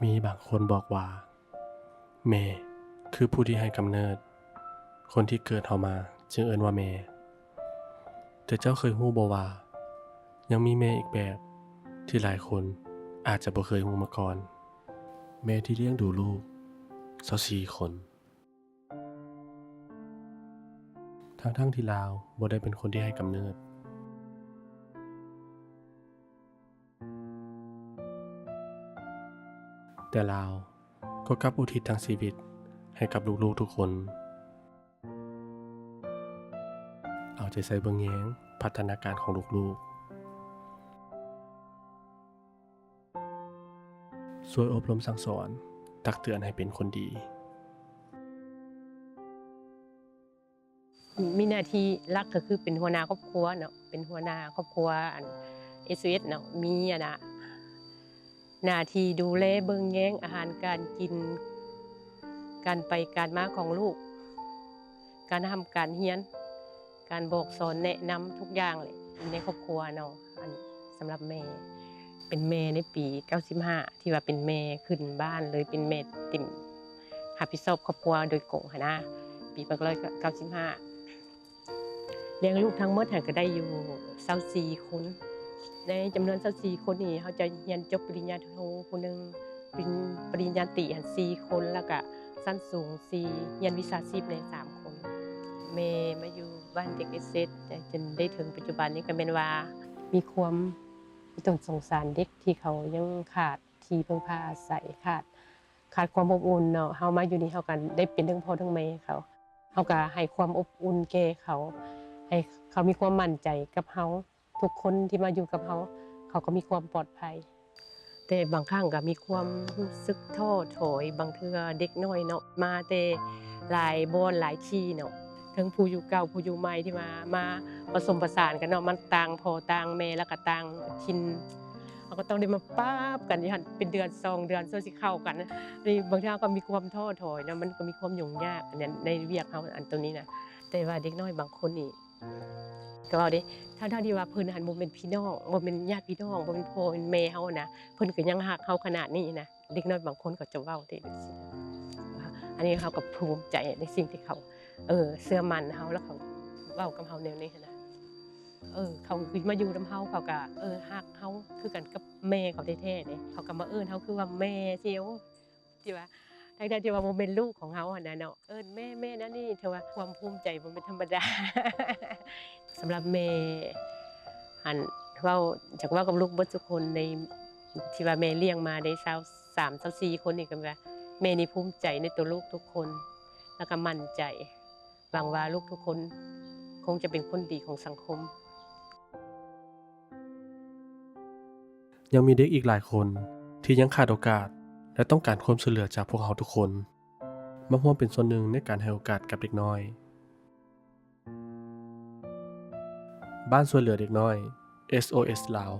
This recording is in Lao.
ມີບາງຄົນບອກວ່າ ແມ່ຄືຜູ້ທີ່ໃຫ້ກຳເນີດ, ຄົນທີ່ເກີດເຮົາມາຈຶ່ງເອີ້ນວ່າແມ່. ແຕ່ເຈົ້າເຄີຍຮູ້ບໍ່ວ່າ ຍັງມີແມ່ອີກແບບທີ່ຫຼາຍຄົນອາດຈະບໍ່ເຄີຍຮູ້ມາກ່ອນ? ແມ່ທີ່ລ້ຽງດູລູກຊາວສີ່ຄົນ ທັງໆທີ່ລາວບໍ່ໄດ້ເປັນຄົນທີ່ໃຫ້ກຳເນີດ, ແຕ່ລາວກໍກັບອຸທິດທັງຊີວິດໃຫ້ກັບລູກໆທຸກຄົນ. ເອົາໃຈໃສ່ເບິ່ງແຍງພັດທະນາການຂອງລູກໆ. ຊ່ວຍອົບຮົມສັ່ງສອນ, ຕັກເຕືອນໃຫ້ເປັນຄົນດີ. ມີໜ້າທີ່ຫຼັກກໍຄືເປັນຫົວໜ້າຄອບຄົວເນາະ, ເປັນຫົວໜ້າຄອບຄົວອັນ ເອສໂອເອສ ເນາະ, ມີອັນນະ ໜ້າທີ່ດູແລເບິ່ງແຍງອາຫານການກິນ, ການໄປການມາຂອງລູກ, ການຮ່ຳການຮຽນ, ການບອກສອນແນະນຳທຸກຢ່າງແຫຼະ ຢູ່ໃນຄອບຄົວເນາະ. ອັນ ສຳລັບແມ່ ເປັນແມ່ໃນປີເກົ້າສິບຫ້າ ທີ່ວ່າເປັນແມ່ຂຶ້ນບ້ານເລີຍ, ເປັນແມ່ເຕັມຮັບຜິດຊອບຄອບຄົວໂດຍກົງຫັ້ນນະ, ປີເກົ້າສິບຫ້າ. ລ້ຽງລູກທັງໝົດຫັ້ນກໍໄດ້ຢູ່ຊາວສີ່ຄົນ. ໃນຈຳນວນຊາວສີ່ຄົນນີ້ ເຮົາຈະຮຽນຈົບປະລິນຍາໂທຜູ້ໜຶ່ງ, ປະລິນ ປະລິນຍາຕີຫັ້ນສີ່ຄົນ, ແລ້ວກະຊັ້ນສູງສີ່ ຮຽນວິຊາຊີບແດ່ສາມຄົນ. ແມ່ມາຢູ່ບ້ານເດັກເອສເອສ ຈົນໄດ້ເຖິງປັດຈຸບັນນີ້ ກໍແມ່ນວ່າມີຄວາມ ມີຕົນສົງສານເດັກທີ່ເຂົາຍັງຂາດທີ່ເພິ່ງພາອາໄສ, ຂາດ ຂາດຄວາມອົບອຸ່ນເນາະ. ເຮົາມາຢູ່ນີ້ ເຮົາກໍໄດ້ເປັນທັງພໍ່ທັງແມ່ເຂົາ, ເຮົາກໍໃຫ້ຄວາມອົບອຸ່ນແກ່ເຂົາ, ໃຫ້ເຂົາມີຄວາມໝັ້ນໃຈກັບເຮົາ. ທຸກຄົນທີ່ມາຢູ່ກັບເຮົາ ເຂົາກໍມີຄວາມປອດໄພ. ແຕ່ບາງຄັ້ງກໍມີຄວາມຮູ້ສຶກທໍ້ຖອຍ, ບາງເທື່ອເດັກນ້ອຍເນາະ ມາແຕ່ຫຼາຍບ່ອນຫຼາຍທີ່ເນາະ, ເຖິງຜູ້ຢູ່ເກົ່າຜູ້ຢູ່ໃໝ່ທີ່ມາ ມາປະສົມປະສານກັນເນາະ, ມາຕ່າງພໍ່ຕ່າງແມ່ ແລ້ວກໍຕ່າງຖິ່ນ, ເຮົາກໍຕ້ອງໄດ້ມາປັບກັນຢູ່ຫັ້ນເປັນເດືອນສອງເດືອນ ສ່ວນຊິເຂົ້າກັນ. ນີ້ບາງເທື່ອເຮົາກໍມີຄວາມທໍ້ຖອຍເນາະ, ມັນກໍມີຄວາມຫຍຸ້ງຍາກອັນນັ້ນໃນວຽກເຮົາອັນໂຕນີ້ນະ. ແຕ່ວ່າເດັກນ້ອຍບາງຄົນນີ້ ກໍເວົ້າເດ້ ທັງໆທີ່ວ່າເພິ່ນຫັ້ນບໍ່ແມ່ນພີ່ນ້ອງ ບໍ່ແມ່ນຍາດພີ່ນ້ອງ ບໍ່ແມ່ນພໍ່ແມ່ນແມ່ເຮົານະ, ເພິ່ນກໍຍັງຮັກເຮົາຂະໜາດນີ້ນະ. ເດັກນ້ອຍບາງຄົນເຂົາຈະເວົ້າເດ້ຈັ່ງຊີ້. ອັນນີ້ເຮົາກໍພູມໃຈໃນສິ່ງທີ່ເຂົາ ເອີ ເຊື່ອໝັ້ນເຮົາ ແລ້ວເຂົາເວົ້າກັບເຮົາແນວນີ້ນະ. ເອີ ເຂົາຄືມາຢູ່ນຳເຮົາ ເຂົາກໍ ເອີ ຮັກເຮົາຄືກັນກັບແມ່ເຂົາແທ້ໆເດ້, ເຂົາກໍມາເອີ້ນເຮົາຄືວ່າແມ່ຊີ້. ໂອ້ ທີ່ວ່າ ທັງໆທີ່ວ່າບໍ່ແມ່ນລູກຂອງເຮົາຫັ້ນນະເນາະ, ເອີ້ນແມ່ ແມ່ນັ້ນນີ້ ຖືວ່າຄວາມພູມໃຈບໍ່ແມ່ນທຳມະດາ. ສຳລັບແມ່ຫັ້ນ ເວົ້າ ຢາກເວົ້າກັບລູກເບິດທຸກຄົນໃນ ທີ່ວ່າແມ່ລ້ຽງມາໄດ້ຊາວສາມ ຊາວສີ່ຄົນນີ້ ກໍວ່າແມ່ນີ້ພູມໃຈໃນຕົວລູກທຸກຄົນ ແລ້ວກໍໝັ້ນໃຈ. ຫວັງວ່າລູກທຸກຄົນຄົງຈະເປັນຄົນດີຂອງສັງຄົມ. ຍັງມີເດັກອີກຫຼາຍຄົນທີ່ຍັງຂາດໂອກາດ ແລະ ຕ້ອງການຄວາມຊ່ວຍເຫຼືອຈາກພວກເຮົາທຸກຄົນ. ມາຮ່ວມເປັນສ່ວນໜຶ່ງໃນການໃຫ້ໂອກາດກັບເດັກນ້ອຍ. ບ້ານຊ່ວຍເຫຼືອເດັກນ້ອຍ ເອສໂອເອສ ລາວ.